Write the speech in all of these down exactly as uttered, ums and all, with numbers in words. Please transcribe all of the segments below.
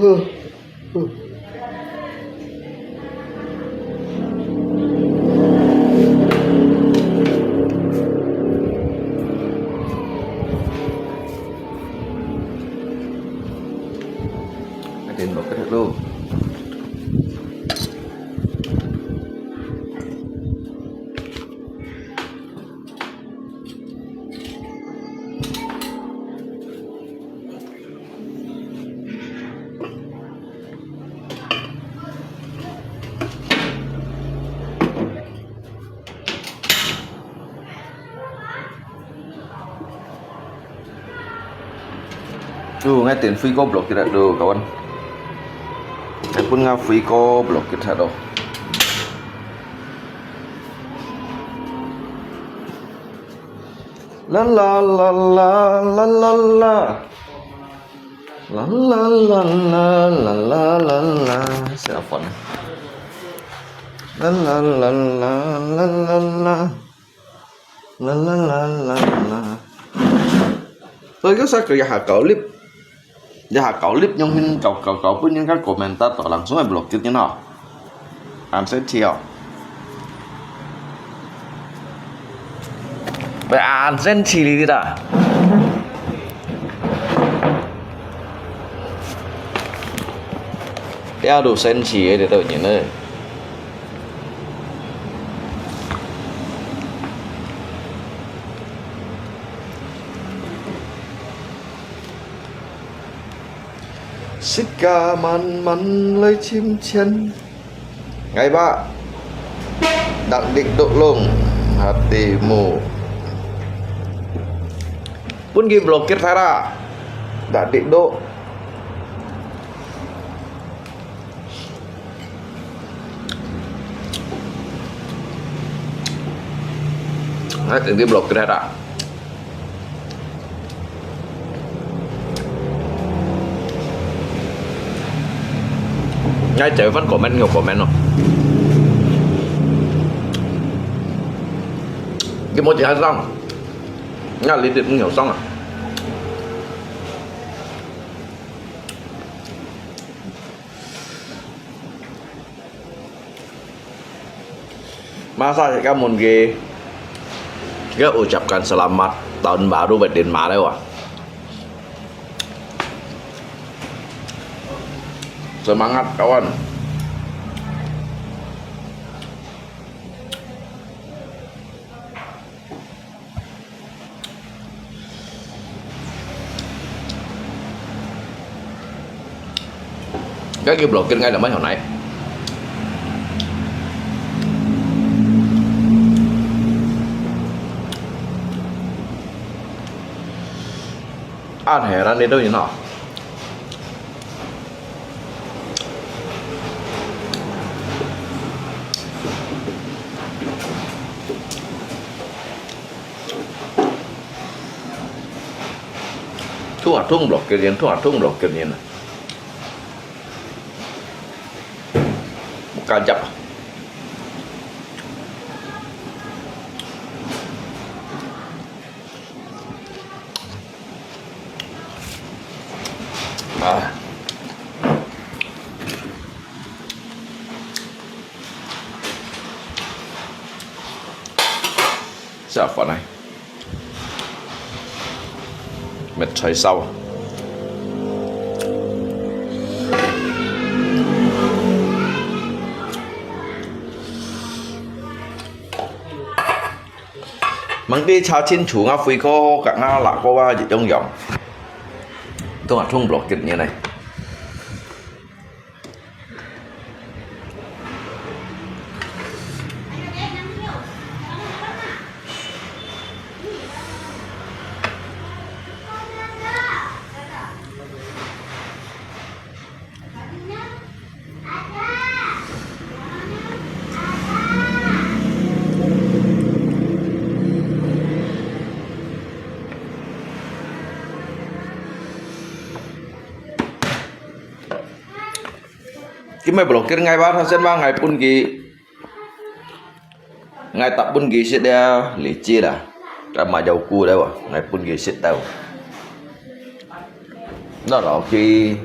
Atin bokit halo. Tuh, ngai ten fui ko blok kita tuh, kawan. Ngai pun ngai fui ko blok kita tuh. La la la la la la la. La la la la la la la la. Siapa ni? La la la la la la la. La la la la la. Tôi có sao kaya hả cậu clip. Ya hả cậu clip nhung hin cậu cậu cậu pun nhung các comment ta tỏ lắng xuống blog kit như nào. An sen chi oh. Bai an sen chi li ta. Ya du sen chi e de tau nyen ne. Sika man man lai chim chen. Ngai ba. Dak dik dok long. Hati mu. Pun ki blok kit thara. Dak dik dok. Ngai ting ki blok kit thara. Ngai chéu phán comment, nhiều comment no. Cái mối gì hay xong. Ngai lý lịch nhiều xong à. Masa ka mun ki, ka ucapkan selamat tahun baru buat din mare wa. Semangat kawan. Cái kiểu blok kit ngai là mấy hồi nãy. Ăn hè ra đi đâu như nào? Thu hoạch thung blok kit yên, thu hoạch thung blok kit yên. Một ca chập. À. Sao phản này. Mệt thấy sao. Mang đi cha chín chủ ngã phui có cả ngã lạ có ba gì trong dòng. Tôi mà thung blok kit như này. Ki mai blok kir ngai ba tha sen ba ngai pun ki. Ngai tak pun ki sit dia li chi la. Ka ma jau ku dau, ngai pun ki sit dau. Nó lo ki.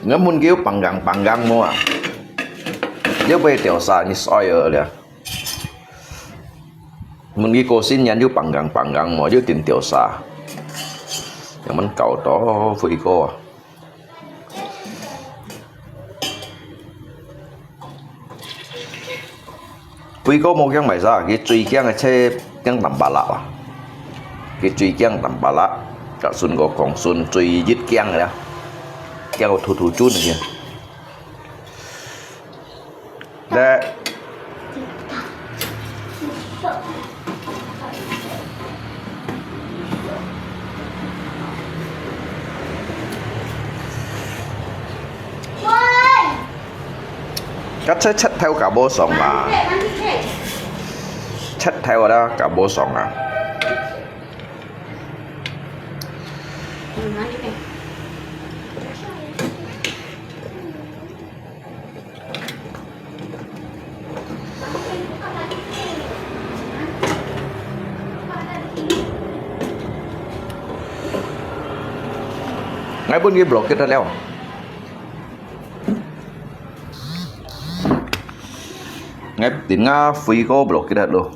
你問佢有放硬放硬無啊？又毋會掉沙，你衰了了。問佢過新年有放硬放硬無？又定掉沙。你們搞到飛哥啊！ 飛哥無驚賣沙，佢最驚个就驚淡白蠟啊！佢最驚淡白蠟，甲順哥講順最一驚个啦，驚到突突轉个。來， 該切切頭較無爽嘛，切頭啦較無爽啊。𠊎分佢block佢忒了。𠊎等下飛哥block佢忒咯。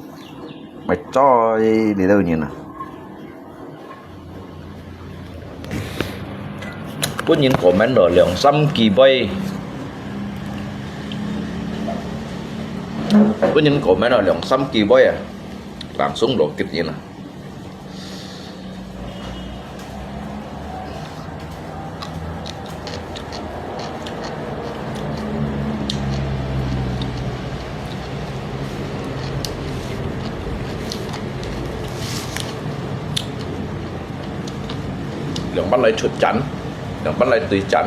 𠊎再你兜人啊！ 分人comment了兩三機會，分人comment了兩三機會啊，langsung block佢人啊。 兩班來出戰，兩班來對戰。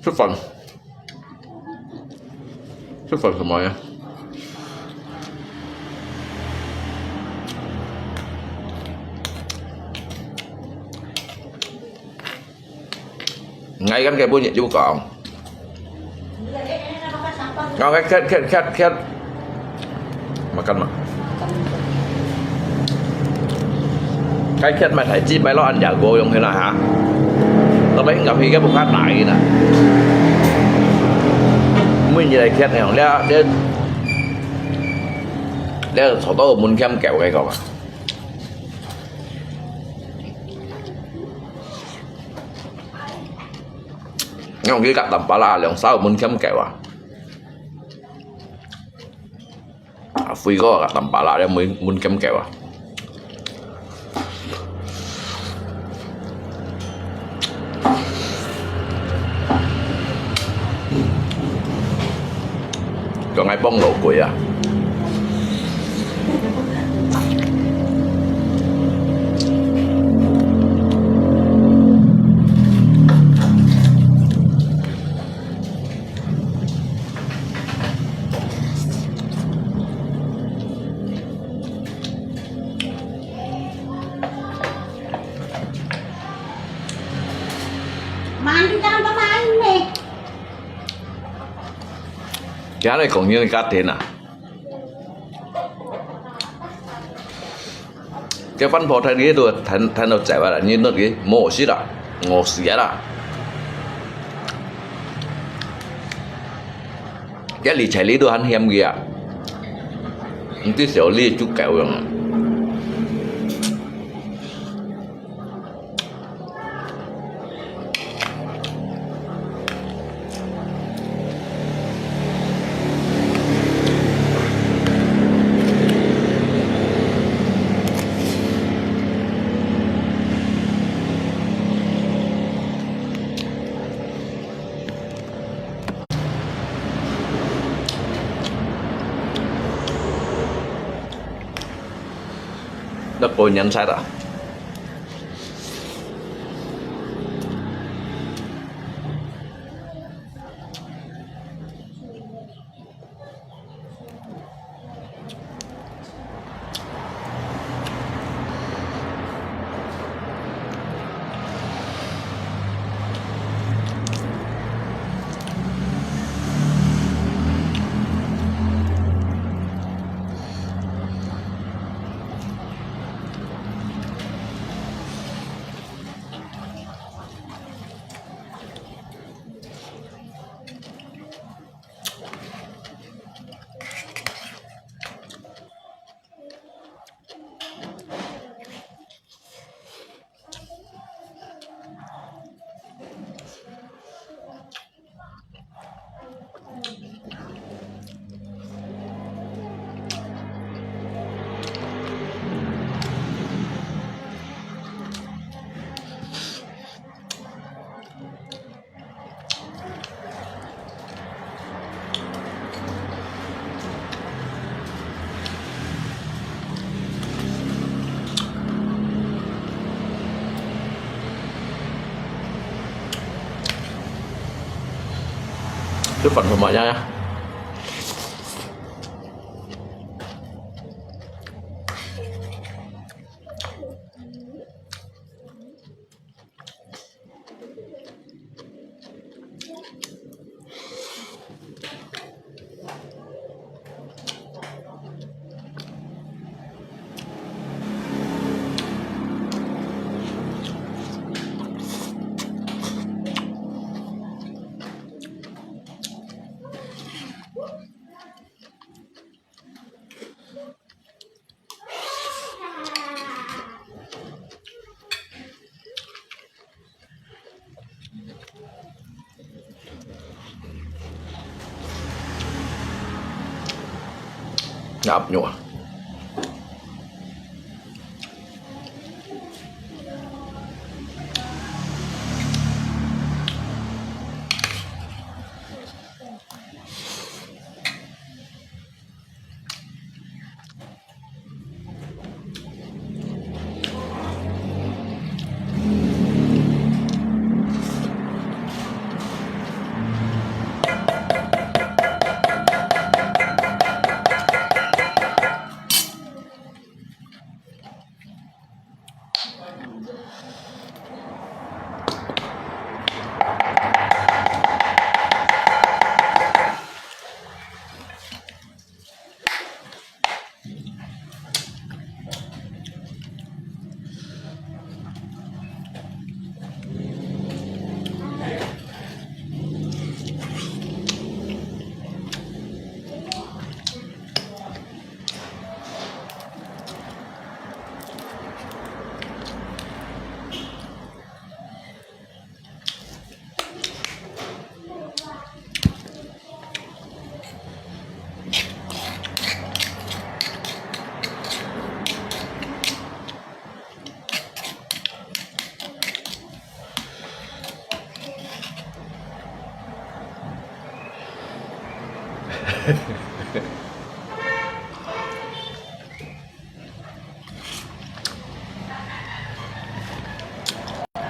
食飯，食飯做麼个啊？ 𠊎跟佢本日有講，𠊎个 cat cat cat cat，makan嘛。該 cat買台機買落恁樣个用去啦哈，特別應該去个不怕大个啦。每日來 cat 呢，這這這坐到門檻夠个講啊。 用佢个淡白蠟，兩三門檻夠啊。啊，飛哥个淡白蠟，兩門門檻夠啊。講愛放老鬼啊！ 今日講你个家庭啊？ 該番婆聽佢都聽聽到走啊啦，你那個無事啦，餓死啊啦！該理財理都很險个啊，你至少你足夠用啊。 那過年菜的。就飯同埋呀呀。 鴨肉啊。